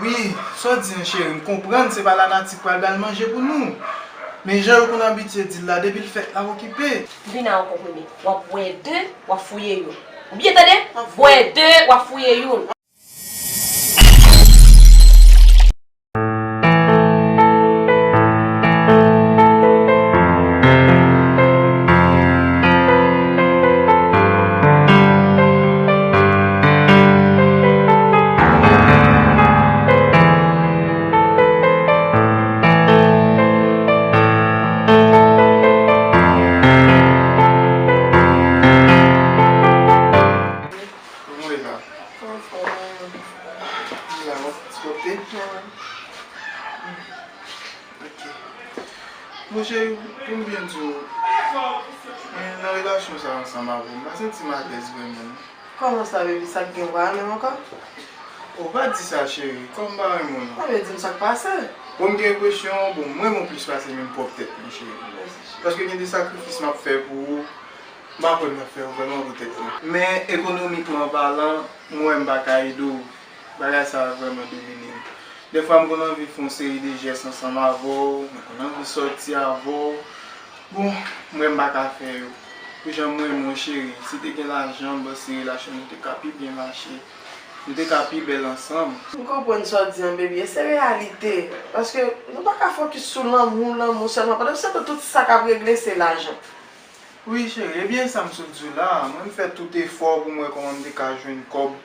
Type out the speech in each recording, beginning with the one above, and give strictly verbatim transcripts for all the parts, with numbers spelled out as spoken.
Wi, sa w di an cheri, m konprann se pa lanati k pral bay manje pou nou. Men jan yo konn abitye di l la, depi l fèt l ap okipe. Vin a yon konprime. W ap bwè de, w ap fouye youn. Ou byen tande? Bwè de, w ap fouye youn. Kòman w ye la? Anfòm, wi. Ou la, w ap ti kote? Wi. Ok. Bon, cheri, pou m byen di w, mwen nan relasyon sa a ansanm avè w, m pa santi m alèz vrèman, non. Kòman sa, baby? Sa k gen, w pa renmen m ankò? O, pa di sa, cheri. Kòman m pa renmen w, non? Ebyen, di m sa k pase. Bon, m gen enpresyon, bon, m renmen w plis pase menm pwòp tèt mwen, cheri. Mèsi, cheri. Paske gen de sakrifis m ap fè pou ou, m pa kwè m t ap fè yo vrèman pou tèt mwen. Men ekonomikman palan, mwen wè m pa ka ede w. Bagay sa a vrèman domine m. Dèfwa m konn anvi fè yon seri de jès ansanm avè w, mwen konn anvi sòti avè w. Bon, m wè m pa ka fè yo. Pou jan m renmen w, cheri, si te gen lajan, m panse relasyon nou te ka pi byen mache. Nou te ka pi bèl ansanm. M konprann sa w di an, baby, e se reyalite. Paske nou pa ka fokis sou lanmou, lanmou sèlman. Pandan se tan, tout sa k ap regle, se lajan. Wi, cheri, ebyen, sa m sot di w la a, mwen m fè tout efò pou m wè kòman m te ka jwenn kòb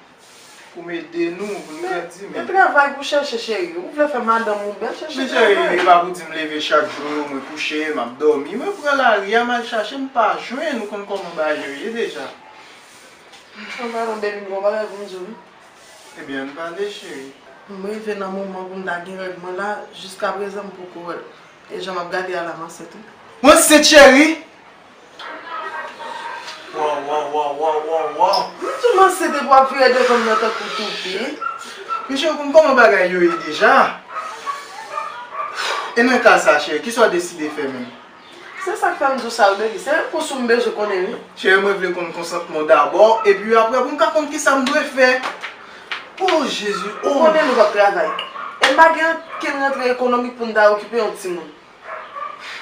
pou m ede nou, pou n grandi, men. Men travay pou chèche, cheri. Ou vle fè madanm ou bèl, chèche travay. Men, cheri, e pa pou di m leve chak jou, mwen kouche, m ap dòmi, mwen pran lari a, m al chache, m pa jwenn, ou konn kòman bagay yo ye deja. Anba non, baby, m gon bagay pou m di w, wi. Ebyen, ann pale, cheri. M rive nan moman pou m ta gen règ mwen la, jiskaprezan m poko wè l. E jan m ap gade a la, m ansent, wi. Ou ansent, cheri? Waw, waw, waw, waw, waw, waw. M di w m ansent epi w ap vire devan m nan tankou toupi. Men cheri, konn kòman bagay yo ye deja? E nan ka sa, cheri, kisa w deside fè menm? Se sa k fè m di w sa, wi, baby. Se repons ou m bezwen konnen, wi. Cheri, mwen vle konn konsantman w dabò, epi apre pou m ka konn kisa m dwe fè. O Jezi, o. Ou konnen nou p ap travay. E m pa gen okenn rantre ekonomik pou m ta okipe yon timoun.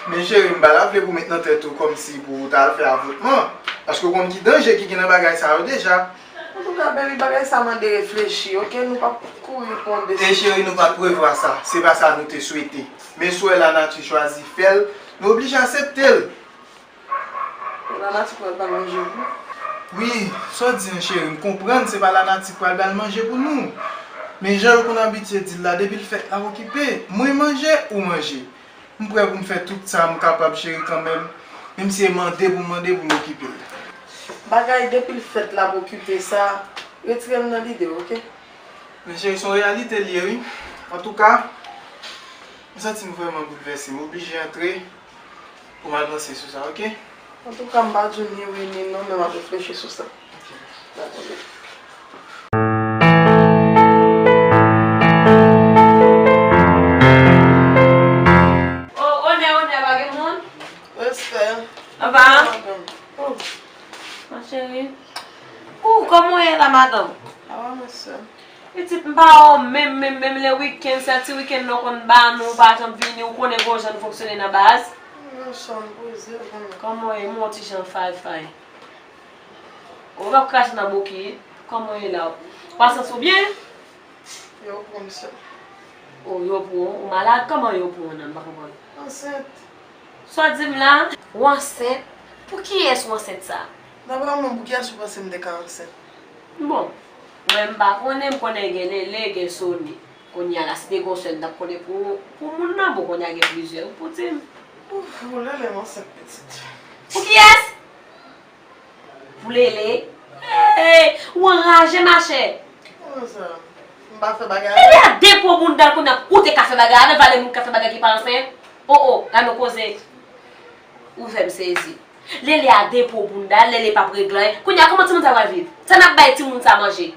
Men cheri, m pa ta vle pou w met nan tèt ou kòmsi pou w ta al fè avòtman. Paske w konn ki danje ki gen nan bagay sa yo deja. Antouka, baby, bagay sa mande reflechi, oke? Nou p ap kouri pou yon desizyon. E cheri, nou pa t prevwa sa. Se pa sa nou te swete. Men si w wè lanati chwazi fè l, nou oblije aksepte l. Lanati pral ba l manje pou. Wi, sa w di an cheri, m konprann se pa lanati k pral ba l manje pou nou. Men jan yo konn abitye di l la, depi l fèt l ap okipe. Mwen manje, ou manje. M prè pou m fè tout sa m kapab, cheri, kanmenm. Menm si e mande pou m mande pou m okipe l. Bagay depi l fèt l ap okipe sa, retire m nan lide w, oke? Men cheri, se yon reyalite l ye, wi. Antouka, m santi m vrèman boulvèse. M oblije antre pou m al panse sou sa, oke? Antouka, m pa di w ni wi ni non, men m ap reflechi sou sa. Oke. Dakò, baby. Oh, onè, onè, pa gen moun? Respè. Anba? Oh, ma chérie. Oh, kòman w ye la, madanm? Sa va, ma sè. Pitit, m pa wè w menm, menm, menm lè wikenn, sèl ti wikenn nan w konn ba nou, ou pa janm vini, ou konnen gon jan nou fonksyone nan baz. Non, sè, m poze, ou konnen. Kòman w ye? M wè w ti jan fay fay. Ou p ap krache nan bokit. Kòman w ye la? Kwasans ou byen? Yo pran m, sè. O, yo pran w? Ou malad? Kòman yo pran w nan? M pa konprann. Ansent. Sa w di m la? Ou ansent? Pou kiyès ou ansent sa? Daprè mwen, pou kiyès ou panse m te ka ansent? Bon, mwen m pa konnen, m konnen gen Lele, gen Sony. Kounye a la, si te gen yon sèl, m t ap konnen pou, pou moun nan, bon, kounye a gen plizyè, ou pou di m. Ouf, pou Lele, m ansent pitit. Pou kiyès? Pou Lele? Hey, ou anraje, machè! Kòman sa? M pa fè bagay avè l? Lele a de po bounda l kounye a, ou te ka fè bagay avè l, valè moun ka fè bagay ki pa ansent? O, o, gade yon koze. Ou fè m sezi. Lele a de po bounda l, Lele p ap regle anyen. Kounye a, kòman timoun sa pral viv? Sa n ap bay timoun sa manje?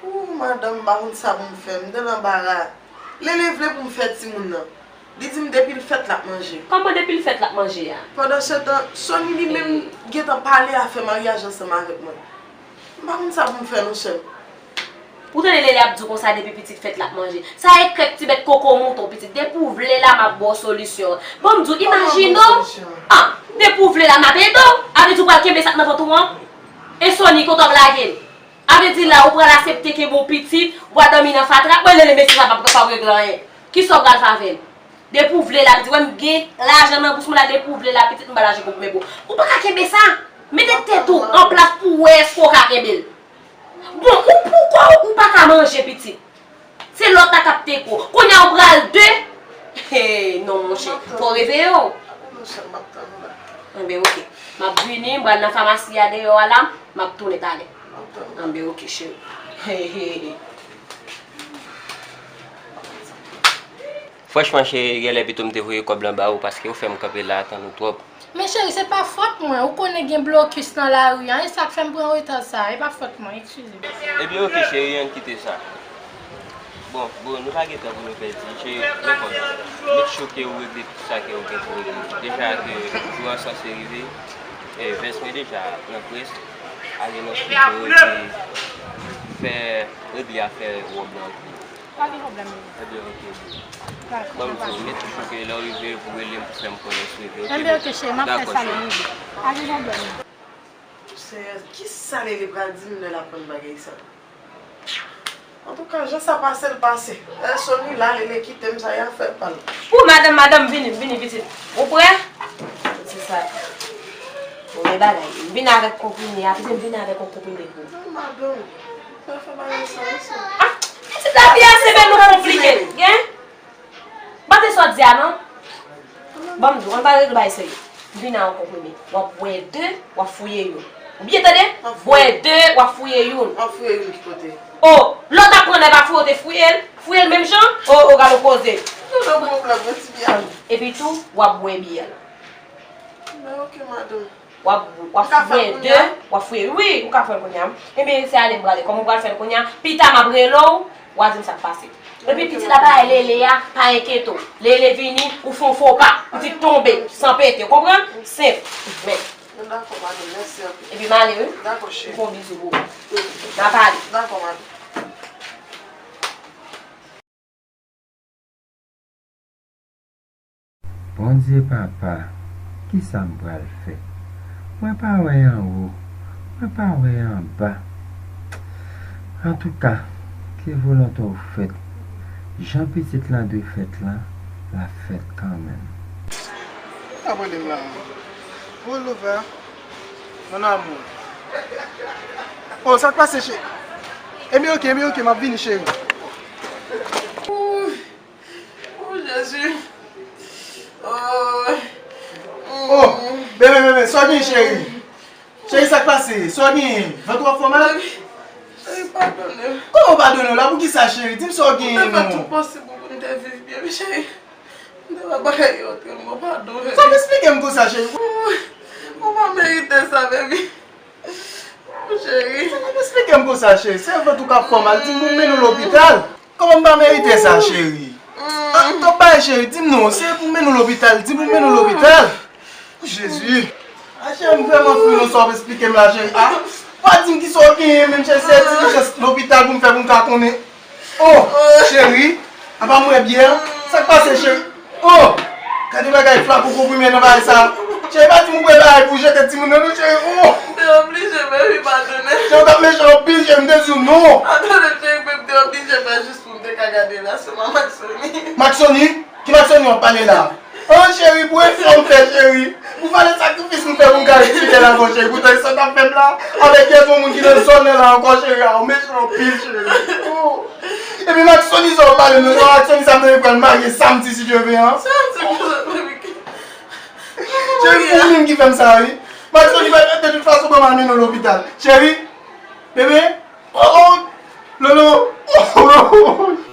Ooh, madanm, m pa konn sa pou m fè. M nan anbara. Lele vle pou m fè timoun nan. Li di m depi l fèt, l ap manje. Kòman depi l fèt, l ap manje a? Pandansetan, Sony li menm gentan pale afè maryaj ansanm avèk mwen. M pa konn sa pou m fè non, sè m. Ou tande Lele ap di w konsa depi pitit fèt l ap manje. Sa e krèk ti bèt koko mouton pitit. Depi w vle la m ap ba w solisyon an. Ban m di w, imajine w. Ah, depi w vle la m ap ede w. A vle di w pral kenbe sa k nan vant ou an? E Sony kote w ap lage l? A vle di la ou pral asepte kenbe yon pitit, w a dòmi nan fatra? Bon, Lele mesye sa p ap, p ap regle anyen. Kisa w pral fè avè l? Depi w vle la pitit, wè m gen lajan nan bous mwen la, depi w vle la pitit m ba lajan pou koupe pou ou. Ou pa ka kenbe sa. Mete tèt ou an plas pou w wè èske w ka kenbe l. Bon, ou poukò ou pa ka manje pitit? Se lòt la k ap teke w. Kounye a ou pral de. Hey, non monchè, fò w reveye w. Enben oke. M ap vini, m pral nan famasi a deyò a la, m ap tounen talè. Enben oke cheri. Hey, hey, hey. Franchman cheri, genlè pito m te voye kòb lan ba ou paske ou fè m kanpe la a tann ou twòp. Men cheri, se pa fòt mwen. Ou konnen gen blokis nan lari a. E sa k fè m pran reta sa. E pa fòt mwen, eskize m. Ebyen oke cheri, ann kite sa. Bon, bon, nou pa gen tan pou nou pèdi. Cheri, men kòb la. Make sure ke ou regle tout sa ke ou gen pou regle. Deja ke jou an sanse rive, e, vès mwen deja pran près. Ale nan estidyo epi fè regle afè wòb lan pou ou. Pa gen pwoblèm, bebe. Ebyen oke boo. Dakò, papa. Ban m di w, make sure ke lè w rive pou rele m pou fè m konnen si w rive, oke boo? Enben oke cheri, m ap fè sa lè m rive. Pa gen pwoblèm. Senyè, kisa Lele pral di m lè l aprann bagay sa? Antouka, jan sa pase l pase. Lè Sony la, Lele kite m, sa y a fè pa l. Pou madanm, madanm, vini, vini pitit. Ou prè? Se sa. Bon, men bagay. M vin avèk konprime a, pitit, m vin avèk yon konprime pou ou. Non, madanm. Fè fè bagay sa, wi, sa. Ah, pitit, lavi a se bèl nou konplike. Gen? Mande sa w di a non. Ban m di w, ann pa regle bagay serye. M vin a yon konprime. W ap bwè de, w ap fouye youn. Ou byen tande? Bwè de, w ap fouye youn. W ap fouye youn ki kote? O, lè w t ap pran nèg a fouye, w te fouye l? Fouye l menm jan? O, o, gade yon koze. Non, non, bon, bon, bon, ti byen. Epi tou, w ap bwè byè l. Ben, oke, madanm. W ap, w ap fouye de, w ap fouye, wi, ou ka fè l kounye a. Ebyen, se ale m prale. Kòm ou pral fè l kounye a, pita m ap rele w, w a di m sa k pase. Epi pitit la pa Lele a, pa enkyete w. Lele vini, ou fè yon fo pa, pitit tonbe, san pete, w konprann? Senp. Men. Dakò, madanm, mèsi anpil. Epi m ale, wi. Dakò, cheri. Ou fè yon bizou pou ou. M ap ale. Dakò, madanm. Bondye Papa, kisa m pral fè? Mwen pa wè anwo, mwen pa wè anba. Antouka, ke volonte w fèt. Jan pitit lan dwe fèt lan, l ap fèt kanmenm. Sa pran de m la? Pull over. Mon amour. Oh, sa k pase, cheri? Ebyen, oke, ebyen, oke, m ap vini, cheri. Ooh, Jezi. Oh. Oh, bebe, bebe, sa w gen, cheri? Cheri, sa k pase? Sa w gen? Vant ou ap fè w mal? Baby, cheri, padone m. Kòman padone w la? Poukisa, cheri? Di m sa w gen, non. Mwen te fè tout posib pou m te viv byen, wi, cheri. M te wè bagay yo antre m, bon, padon, baby. Sa w ap esplike m konsa, cheri? Ou, ou pa merite sa, baby. Cheri. Sa w ap esplike m konsa, cheri? Se vant ou k ap fè w mal, di m pou m mennen w lopital. Kòman m pa merite sa, cheri? Ah, twòp bagay, cheri, di m non, se pou m mennen w lopital, di m pou m mennen w lopital. Jezi. Ah, cheri, m vrèman fou, non, sa w ap esplike m la, cheri. Ah, pa di m kisa w genyen, menm, cheri, se ti jès lopital pou m fè pou m ka konnen. Oh, cheri, apa m wè byè? Sa k pase, cheri? Oh, gade bagay flakon konprime nan bagay sa. Cheri, pa di m ou bwè bagay pou jete timoun nan, non, cheri. Oh. M te oblije, baby, padone. Cheri, w t ap mechan anpil, cheri, m te di w non. Padone, cheri, men m te oblije fè jis pou m te ka gade la, se mwen, Maxoni. Maxoni? Ki Maxoni w ap pale la? Oh, cheri, pou efò m fè, cheri. Pou valè sakrifis m fè pou m ka ret fidèl avè w, cheri. Poutan, e sa w t ap fè m la? Avèk kèk yon moun ki nan zòn nan la ankò, cheri. Ah, w mechan anpil, cheri. Oh. Epi Maxoni sa w pale, non, Maxoni sa m te pral marye samdi, si Dye vle, an. Cheri, ou menm ki fè m sa, wi. Maxoni, de tout fason, ban m al mennen w lopital. Cheri, bebe, oh, oh, Lolo, oh, oh, oh.